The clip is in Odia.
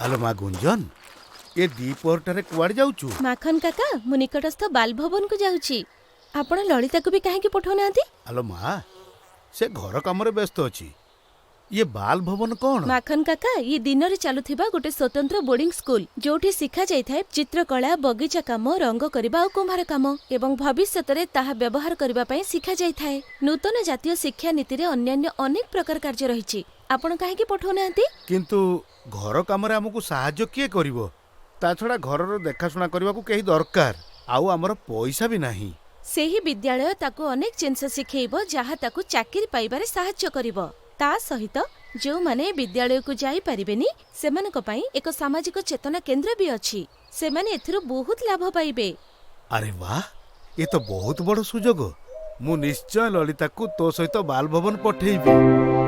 ଆଲୋ ମା ଗୁଞ୍ଜନ, ଏ ଦ୍ୱିପହରଟାରେ କୁଆଡ଼େ ଯାଉଛୁ? ମାଖନ କାକା, ମୁଁ ନିକଟସ୍ଥ ବାଲଭବନକୁ ଯାଉଛି। ଆପଣ ଲଳିତାକୁ ବି କାହିଁକି ପଠଉନାହାନ୍ତି? ଆଲୋ ମା, ସେ ଘର କାମରେ ବ୍ୟସ୍ତ ଅଛି। ଇଏ ବାଲ ଭବନ କ'ଣ? ମାଖନ କାକା, ଇଏ ଦିନରେ ଚାଲୁଥିବା ଗୋଟେ ସ୍ୱତନ୍ତ୍ର ବୋର୍ଡିଂ ସ୍କୁଲ, ଯୋଉଠି ଶିଖା ଯାଇଥାଏ ଚିତ୍ରକଳା, ବଗିଚା କାମ, ରଙ୍ଗ କରିବା ଆଉ କୁମ୍ଭାର କାମ, ଏବଂ ଭବିଷ୍ୟତରେ ତାହା ବ୍ୟବହାର କରିବା ପାଇଁ ଶିଖା ଯାଇଥାଏ। ନୂତନ ଜାତୀୟ ଶିକ୍ଷା ନୀତିରେ ଅନ୍ୟାନ୍ୟ ଅନେକ ପ୍ରକାର କାର୍ଯ୍ୟ ରହିଛି। ଆପଣ କାହିଁକି ପଠଉନାହାନ୍ତି? କିନ୍ତୁ ଘର କାମରେ ଆମକୁ ସାହାଯ୍ୟ କିଏ କରିବ? ତା ଛଡ଼ା ଘରର ଦେଖାଶୁଣା କରିବାକୁ କେହି ଦରକାର, ଆଉ ଆମର ପଇସା ବି ନାହିଁ। ସେହି ବିଦ୍ୟାଳୟ ତାକୁ ଅନେକ ଜିନିଷ ଶିଖେଇବ, ଯାହା ତାକୁ ଚାକିରି ପାଇବାରେ ସାହାଯ୍ୟ କରିବ। ତା ସହିତ ଯେଉଁମାନେ ବିଦ୍ୟାଳୟକୁ ଯାଇପାରିବେନି, ସେମାନଙ୍କ ପାଇଁ ଏକ ସାମାଜିକ ଚେତନା କେନ୍ଦ୍ର ବି ଅଛି। ସେମାନେ ଏଥିରୁ ବହୁତ ଲାଭ ପାଇବେ। ଆରେ ବାଃ, ଏ ତ ବହୁତ ବଡ଼ ସୁଯୋଗ। ମୁଁ ନିଶ୍ଚୟ ଲଳିତାକୁ ତୋ ସହିତ ବାଲଭବନ ପଠେଇବି।